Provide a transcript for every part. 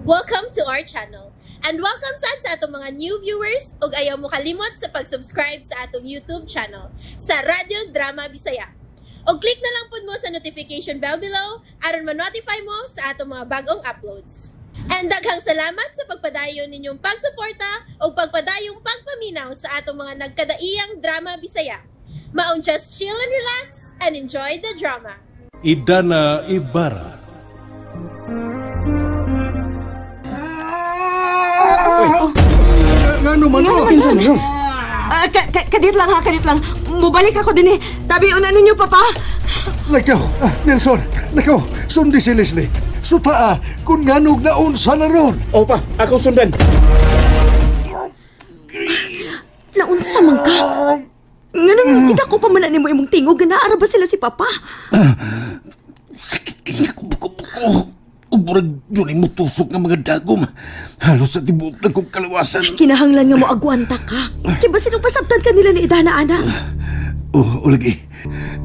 Welcome to our channel. And welcome sad sa atong mga new viewers ug ayaw mo kalimot sa pag-subscribe sa atong YouTube channel sa Radyo Drama Bisaya. Og click na lang pud mo sa notification bell below aron ma-notify mo sa atong mga bagong uploads. And daghang salamat sa pagpadayon ninyong pagsuporta ug pagpadayong pagpaminaw sa atong mga nagkadaiyang drama Bisaya. Maong just chill and relax and enjoy the drama. Idana Ibarra. Ngano man Ngano ko? man Kinsa nun? ninyo? Ah, kadit lang ha, kadit lang. Mubalik ako din eh. Tabi una ninyo, Papa. Lakaw, Nelson, lakaw, sundi si Leslie. Sutaa, kung nganog na unsa na ron. Opa, ako sundan. Naunsa man ka. Nganong kita ko pa man na nimo imong tingog, nga naara ba sila si Papa? Sakit kaya ko buko-buko. Uburag doon mo tusok ng mga dagom. Halos sa tibuok na kong kalawasan. Kinahanglan nga mo agwanta ka. Kaya ba sinong pasabtan ka nila ni Idana, ana? Oh, lagi.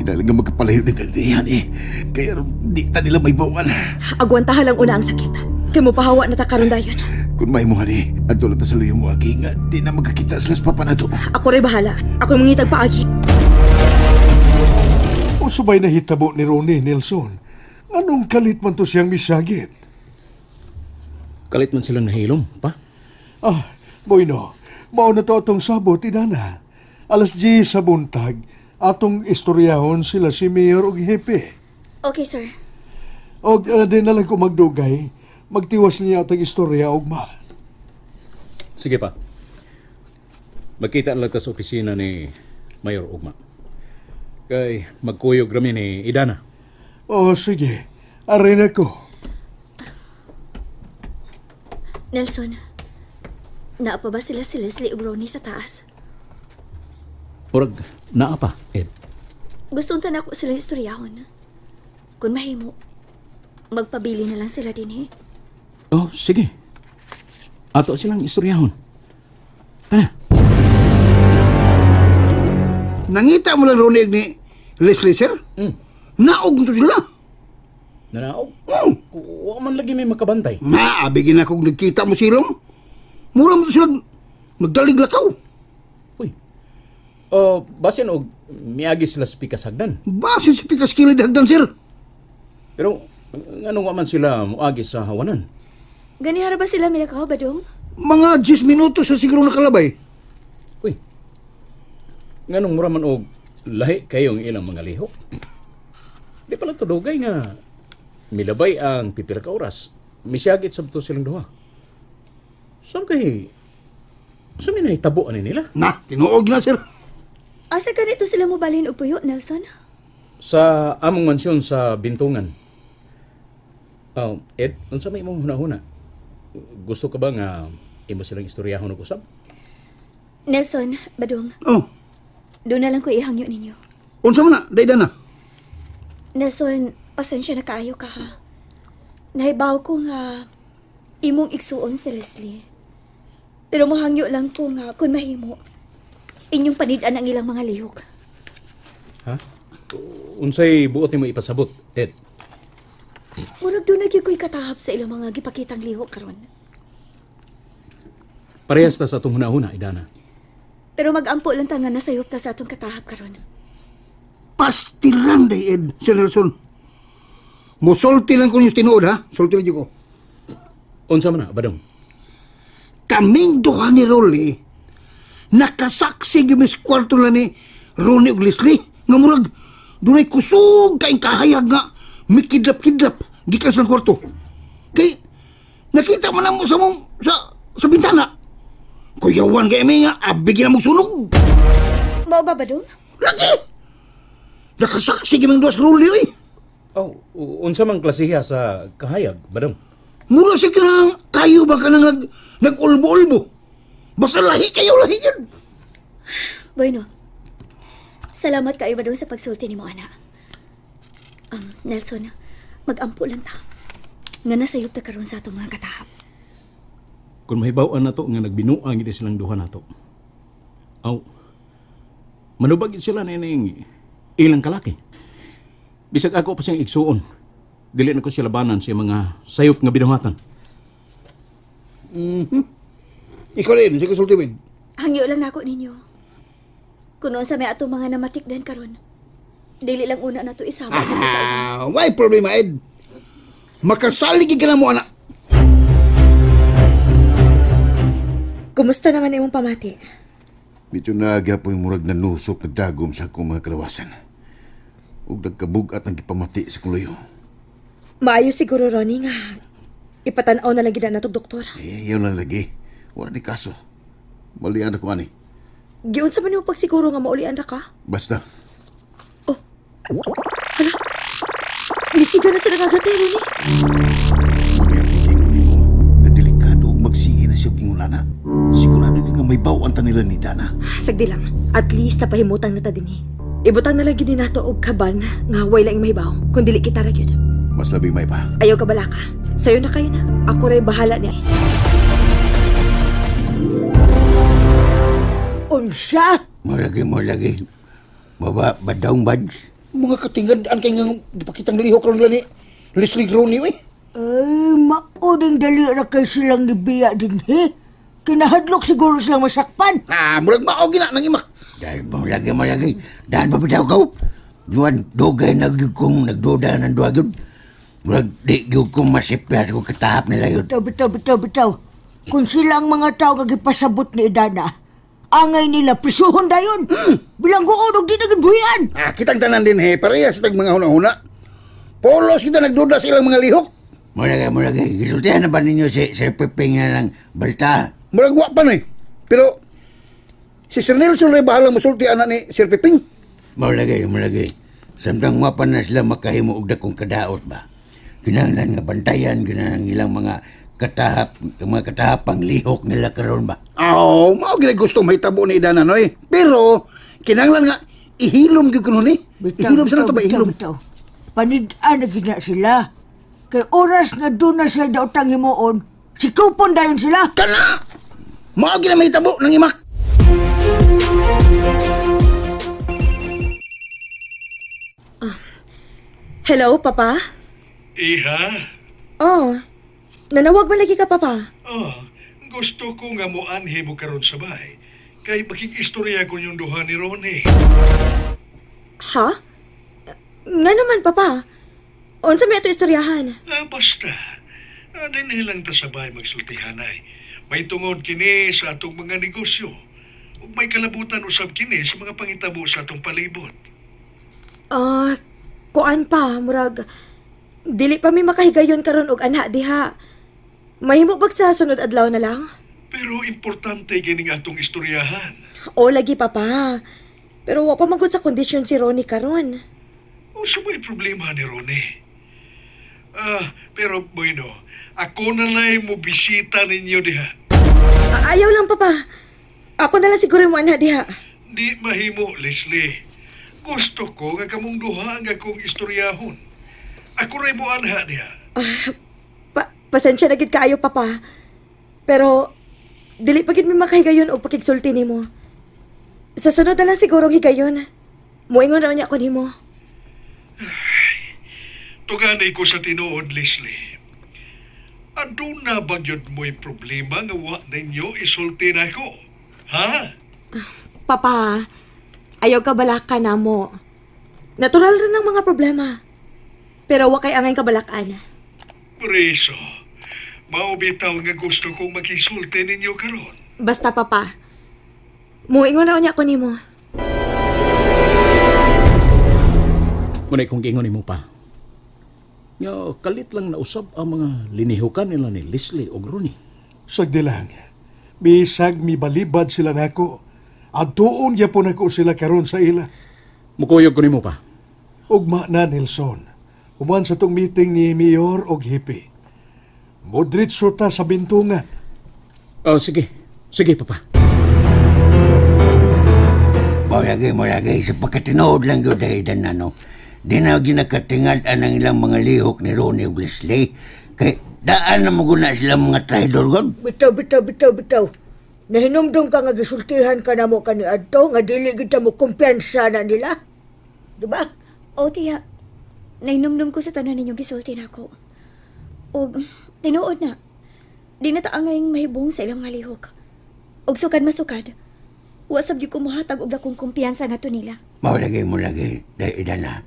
Kinahanglan nga magkapalayo ng kagdihan eh. Kaya di ta nila may bawan. Agwantahan lang una ang sakit. Kaya mo pahawa na ta karon dayon. Kung may mo hani, at tulad na sa luyo mo agi nga, di na magkakita sila sa papa na to. Ako rin bahala. Ako mangitag paagi. Usubay na hitabo ni Ronnie, Nelson. Anong kalit man to siyang misagit? Kalit man silang nahilom, pa. Ah, bueno, mao na to atong sabot, Idana. Alas 10 sa buntag, atong istoryahon sila si Mayor og Hepe. Okay, sir. Og di na lang ko magdugay, magtiwas niya atong istorya ugma. Sige pa. Magkita na lang ta sa opisina ni Mayor Ugma. Kay magkuyog rami ni Idana. Oh, sige. Arin ako. Nelson, naa pa ba sila si Leslie ug Ronnie sa taas? Murag naa pa, Ed. Gusto unta nako sila istoryahon. Kung mahimo, magpabili na lang sila din eh. Oh, sige. Ato silang istoryahon. Tara. Nangita mo lang Ronnie ni Leslie, sir? Naog to sila. Nanaog? Oh. Wa man lagi may makabantay. Maabigin ako nagkita mo silong. Mura mo to sila nagdalig lakaw. Uy. Oh, basin og miagi sila sa pikas hagdan. Basin sa pikas kilid hagdan, sir. Pero ngano nga man sila moagi sa hawanan? Ganihara ba sila milakaw, Badong? Mga 10 minutos sa siguro nakalabay. Uy. Nganong mura man og lahi kayong ilang mga lihok? Di pala to dugay nga milabay ang pipila ka oras. Misyagit sabto silang duha. Saan kay sa may nahitabo ani nila? Na, tinuog na, sir. Asa kanito sila mobalhin og puyo, Nelson? Sa among mansyon sa Bintungan. Oh, Ed, unsa may imong hunahuna? Gusto ka ba nga imo silang istoryahon og usab? Nelson, Badong, Oh, doon na lang ko ihangyo ninyo. unsa man na, dayda na. Nelson, pasensya na kaayo ka ha. Nahibaw ko nga imong igsuon si Leslie. Pero mohangyo lang ko nga kung mahimo, inyong panid-an ang ilang mga lihok. Ha? Unsay buot nimo ipasabot, Ed? Murag doon na gyud ko'y katahap sa ilang mga gipakitang lihok karon. Parehas ta sa atong hunahuna, Idana. Pero mag-ampo lang ta nga nasayop ta sa atong katahap karon. Pastil lang, day, Ed, Sir Nelson. Musulti lang ko ninyo tinuod, ha? Sulti lang ko. Unsa man na, Badong? Kaming duha ni Rolly, nakasaksi gimis kwarto lang ni Ronnie ug Leslie. Nga murag, dunay kusog kaing kahayag nga mikidlap-kidlap gikan sa kwarto. Kay, nakita man lang mo sa mong, sa bintana. Kuyawan kay mi nga, abigin na mong sunog. Mao ba, Badong? Lagi! Nakasaksi giming duha sa Rolly, oy. Oh, unsa man klasiha sa kahayag, Badong? Mura siya kanang kayo ba kanang nag-ulbo-ulbo? Basta lahi kayo, lahi yun. Bueno, salamat kayo, Badong, sa pagsulti ni mo, ana. Nelson, mag-ampo lang ta. Nga nasayop ta karon sa atong mga katahap. Kung mahibaw-an nato nga nagbinuang gid silang duha nato. Aw, manubag gid sila nining ilang kalaki. Bisag ako pa siyang igsuon. Dili na ko siya labanan sa mga sayop nga binuhatan. Ikaw rin, sige sulti win. Hangyo lang nako ninyo. Kuno sa may atong mga namatikdan karon. Dili lang una nato isama dito sa uban. Ah, why problema, Ed? Makasalig ka na mo, anak. Kumusta naman imong pamati? Medyo nagyapoy murag nanusok na dagom sa akong mga kalawasan. Ug nagkabug-at ang gipamati sa kong luyo. Maayo siguro, Ronnie, nga ipatanaw na lang gid na natog doktor. Eh, yaw lang lagi. Wala ni kaso. Malian ako ani. Giunsa man nimo pagsiguro nga maulian ra ka? Basta. Oh. Hala. Misiga na sa nagagatay, Ronnie. Kaya pag-ingon nimo, nga delikado ug magsige na siya og ingon ana. Sigurado gyud nga may baw ang tanila ni Dana. Sagdi lang. At least napahimutang na ta dinhi. Ibutang na lang gyud ni nato og kaban nga way laing mahibaw kun dili kita ra gyud. Mas labing may pa. Ayaw ka balaka. Sayo na kayo na. Ako ray bahala niya. Unsa? Malagi. Baba, badong bads. Mga katingad-an kay nga gipakitang lihok ron ni Leslie Ronnie, uy. Ay, mauding dali ra kay silang gibiya din, he. Kinahadlok siguro silang masakpan. Ah, murag mao gina nang imak. Dahil malagi. Dahil pa bitaw ko. Duan, dugay na gyud kong nagduda ng duwa gyud. Murag di gyud kong masipyas ko katahap nila yun. Bitaw. Kung sila ang mga tao nga gipasabot ni Idana, angay nila prisuhon dayon. Bilanggoon og di na gyud buhian. Ah, kitang tanan din he, parehas tag mga huna-huna. Polos kita nagduda sa ilang mga lihok. Malagi. Gisultihan na ba ninyo si Sir Pepeng na lang balta? Murag wa pa na eh. Pero si Sir Nelson ray bahalang musulti ana ni Sir Pepeng. Malagi. Samtang wa pa na sila makahimo og dakong kadaot ba. Kinahanglan nga bantayan kinahanglan ilang mga katahap, mga katahapang lihok nila karon ba. Aw, mao gid gusto mahitabo ni Idana noy. Pero kinahanglan nga ihilom gyud kuno ni. Ihilom sa nato ba ihilom. Panid-an na gid na sila. Kay oras nga doon na sila daotang himuon, sikupon dayon sila. Kana! Mao gid na mahitabo nang imak. Hello, Papa? Iha? Oh, nanawag man lagi ka, Papa. Oh, gusto ko nga moanhi mo karon sa bahay. Kay makig-istorya ko yung duha ni Ronnie. Ha? Nga naman, Papa. Unsa may ato istoryahan? Ah, basta. Dinhi lang ta sa bahay magsultihanay. May tungod kini sa atong mga negosyo. Ug may kalabutan usab kini sa mga pangitabo sa atong palibot. Kuan pa, murag dili pa mi makahigayon karon og ana diha. Mahimo bag sa sunod adlaw na lang? Pero importante kining atong istoryahan. O lagi, Papa. Pero wa pa man gud sa kondisyon si Ronnie karon. Unsa may problema ni Ronnie? Pero bueno, ako na lang mo bisita ninyo diha. Ayaw lang, Papa. Ako na lang siguro mo ana diha. Di mahimo, Leslie. Gusto ko nga kamong duha ang akong istoryahon. Ako ray mo anha diha. Pasensya na gid kaayo, Papa. Pero dili pa gid mi makahigayon og pakigsulti nimo. Sa sunod na lang siguro ang higayon. Moingon ra unya ko nimo. Tuganay ko sa tinuod, Leslie. Aduna ba gyud mo'y problema nga wa ninyo isulti nako? Ha? Papa, ayaw ka balaka na mo. Natural rin ang mga problema. Pero wa kay angay kabalakan. Preso, mao bitaw nga gusto kong makisulti ninyo karon. Basta, Papa. Muingon na unya ko nimo. Munay kong giingon nimo pa. Nga kalit lang nausab ang mga linihukan nila ni Leslie og Ronnie. Sagdi lang. Bisag mibalibad sila nako. Adtuon gyapon nako sila karon sa ila. Mukuyog ko nimo pa. Ugma na, Nelson. Human sa tong meeting ni Mayor og Hippie. Modritso ta sa bintungan. Oh, sige. Sige, Papa. Malagi. Sa pagkatinood lang yun dahil ano. Di na ginakatingad ang ilang mga lihok ni Ronnie ug Leslie. Kay daan na maguna sila mga traidor god. Bitaw. Nahinumdum ka nga gisultihan ka na mo kaniadto nga dili kita mo kumpiyansa na nila. Diba? O, tiya. Nahinumdum ko sa tanan ninyong gisulti nako. Og tinuod na. Di na ta angayng mahibong sa ilang mga lihok. Og sukad masukad, wa sab gyud ko mohatag og dakong kumpiyansa ngadto nila. Mao lagi mo lagi, dahil Idana.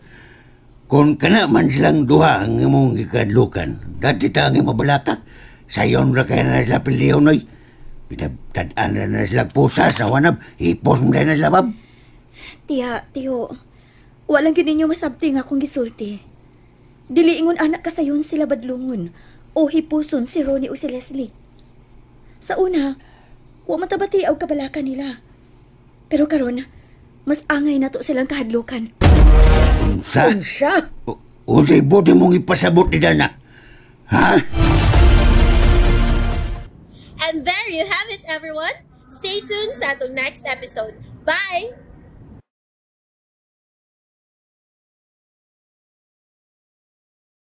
Kung kana man silang duha ang imong gikadlukan, dati ta ang imong mabalaka. Sayon ra kaya na sila piliyon, oy. Pinagtad-an ra na sila pusas na wanab, hipos mo na sila, bab. Tiya, tiyo, walang gyud ninyo masabti nga akong gisulti. Dili ingon anak kasayon sila badlungon o hipuson si Ronnie o si Leslie. Sa una, wa man ta bati og kabalaka nila. Pero karon, mas angay nato silang kahadlukan. Unsa? Unsa? Unsay buti mong ipasabot ni Dana? Ha? And there you have it, everyone. Stay tuned sa atong next episode. Bye!